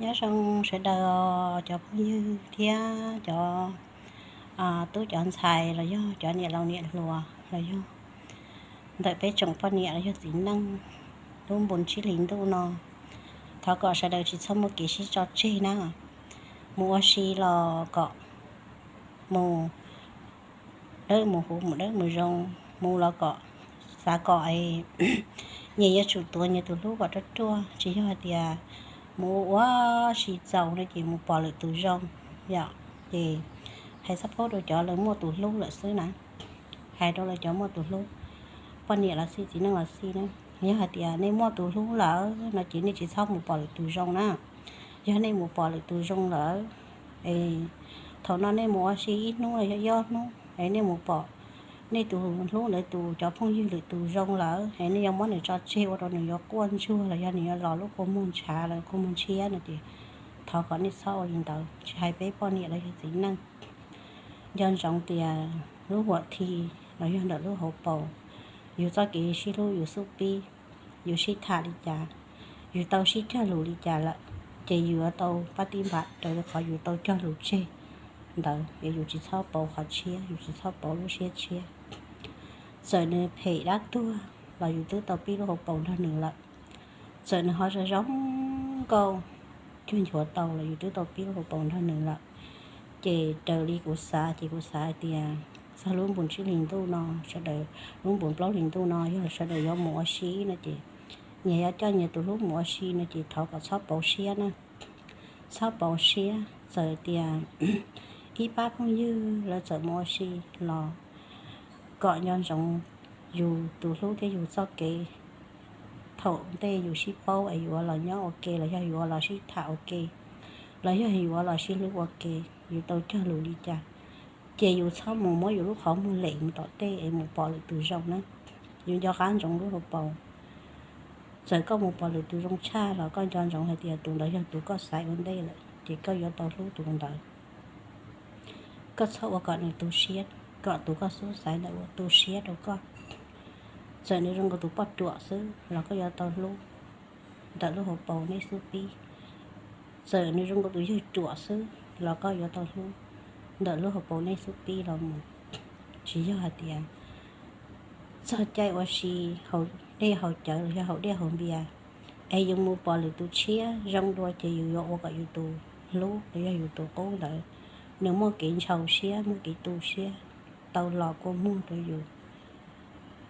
Nyob zoo sawv daws, cov phooj ywg thiab cov tub cov ntxhais los yog cov niam laus niam hluas los yog ntawm peb tsoom poj niam los yog txiv neej lub npus tsib hlis ntuj no, thov kom sawv daws tsis txhob muaj kev sib tso tseg na. Mus ua si los kom mus dawb mus huv, mus dawb mus zoo, mus los kom xav kom nyias yuav tsum tuav nyias tus hlub kom ruaj ruaj, tsis yog hais tias mus ua ua si txaus no ces mus pom lwm tus zoo. Yog ces hais txog paub rau cov lawv muaj tus hlub lawm xwb na, hais rau lawv cov muaj tus hlub, poj niam los xij txiv neej los xij na, yog hais tias nej muaj tus hlub lawm no ces nej tsis txhob mus pom lwm tus zoo na. Yog nej mus pom lwm tus zoo lawm, es thaum no nej mus ua si ib hnub los yog ob hnub es nej mus pom nej tus hlub ntawd tus cov phooj ywg lwm tus zoo lawm es nej yuav muab nws tso tseg ua rau nws yuav quaj ntsuag los yog nws yuav los lub kua muag ntshav los kua muag ntshiab no ces thov kom nej txhob ua li ntawd, tsis hais peb poj niam los yog txiv neej. Nco ntsoov tias lub huam thi los yog ntawm lub hauv paus, yus txoj kev sib hlub yus xub pib, yus sib tham li cas, yus tau sib cog lus li cas lawm, ces yus yuav tau pab tib npam raws li qhov yus tau cog lus tseg ntawd es yus tsis txhob pauv qhov tshiab, yus tsis txhob pauv lub siab tshiab. Txawm nws phem dab tuag los yus twb tau pib lub hauv paus nrog nws lawm. Txawm nws ho zoo zoo nkauj cuag nchuav tau los yus twb tau pib lub hauv paus nrog nws lawm. Ces raws li kuv xav ces kuv xav hais tias txog lub npus tsib hlis ntuj no, sawv daws, lub npus plaub hlis ntuj no yog sawv daws yuav mus ua si no ces, nyias yuav coj nyias tus hlub mus ua si no ces thov kom txhob pauv siab na. Txhob pauv siab, txawm tias ib pab phooj ywg lawv txawm mus ua si los kom nco ntsoov yus tus hlub thiab yus txoj kev. Thaum ntej yus sib paub es yuav los nyob ua ke los yog yuav los sib tham ua ke, los yog yuav los sib hlub ua ke, yus tau cog lus li cas, ces yus txhob mus muab yus lub qhov muag lem mus tom tej es mus pom lwm tus zoo na. Yus nco qab ntsoov lub hauv paus. Txawm koj mus pom lwm tus zoo tshaj los koj nco ntsoov hais tias tus ntawd yog tus koj xaiv ua ntej lawm ces koj yuav tau hlub tus ntawd. Koj txhob ua kom nws tu siab, kom tus koj xub xaiv ntawd ua tu siab rau koj. Txawm nws zoo nkaus tus poj ruam xwb los koj yuav tau hlub ntawm lub hauv paus nej xub pib. Txawm nws zoo nkaus tus yawg ruam xwb los koj yuav tau hlub ntawm lub hauv paus nej xub pib los mus. Tsis yog hais tias txog caij ua si haus dej haus cawv los yog haus dej haus npias es yus mus pom lwm tus tshiab zoo dua ces yus yuav ua kom yus tus hlub los yog yus tus qub ntawd nws muaj kev ntshaus siab, muaj kev tu siab, tau los kua muag rau yus.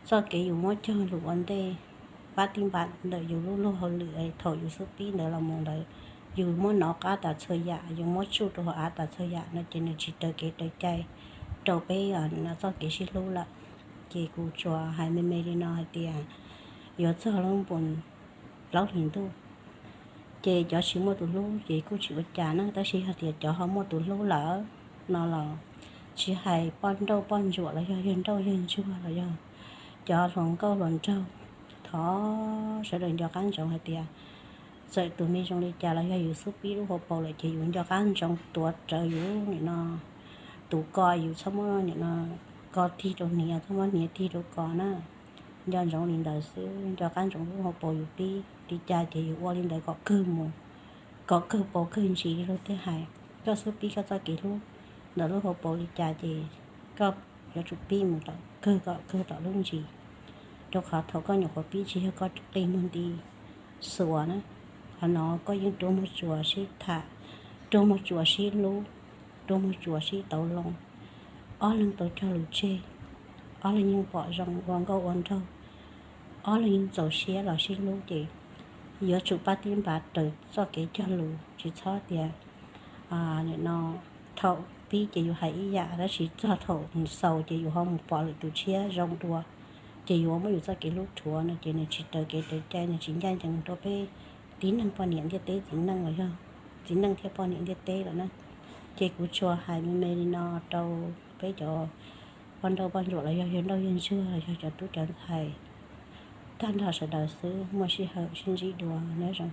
Txoj kev yus muab cog lus ua ntej, pab tib npam ntawm yus lub luag hauj lwm thaum yus xub pib ntawd los mus ntawd, yus muab nov qab tas txhua yam, yus muab tsuj rau hauv av tas txhua yam no ces nws tsis raws kev raws cai rau peb txoj kev sib hlub lawm. Ces kuv tsuas hais me me li no hais tias yuav txog lub npus plaub hlis ntuj ces cov tsis muaj tus hlub ces kuj tsis ua cas na, tab sis yog tias cov ho muaj tus hlub lawm no los tsis hais poj nrauj poj ntsuam los yog yawg nrauj yawg ntsuag los yog cov hluas nkauj hluas nraug, thov sawv daws nco qab ntsoov hais tias txawm tus me zoo li cas los yog yus xub pib lub hauv paus lawm ces yus nco qab ntsoov tuav rawv yus nim no tus ko, yus txhob muab nim no ko tig rau hniav, txhob muab hniav tig rau ko na. Nco ntsoov li ntawd xwb, nco qab ntsoov lub hauv paus yus pib li cas ces yus ua li ntawd kom kawg mus, kom kawg paus kawg ntsis li luag tej hais. Koj xub pib koj txoj kev hlub ntawm lub hauv paus li cas ces koj yuav tsum pib mus tom kawg kom kawg tom lub ntsis, rau qhov thaum koj nyuam qhuav pib tsis yog koj qi muag nti xuas na. Qhov no koj yeej rua muag tsuas sib tham, rua muag tsuas sib hlub, rua muag tsuas sib tauv loo, ob leeg tau cog lus tseg, ob leeg yeej pom zoo ua nkauj ua nraug, ob leeg yeej txaus siab los sib hlub ces yuav tsum pab tib npav raws txoj kev cog lus, tsis txhob tias nim no thaum pib ces yus hais ib yam tab sis txog thaum xaus ces yus ho mus pom lwm tus tshiab zoo dua, ces yuav muab yus txoj kev hlub rhuav no ces nws tsis raws kev raws cai, nws tsis ncaj ncees rau peb tib neeg poj niam ntiaj teb, txiv neej los yog txiv neej thiab poj niam ntiaj teb lawm na. Ces kuv tsuas hais me me li no rau peb cov poj nrauj poj ntsuam los yog yawg nrauj yawg ntsuag los yog cov tub cov ntxhais, tag nrho sawv daws xwb, muaj sij hawm sib ntsib dua, nyob zoo.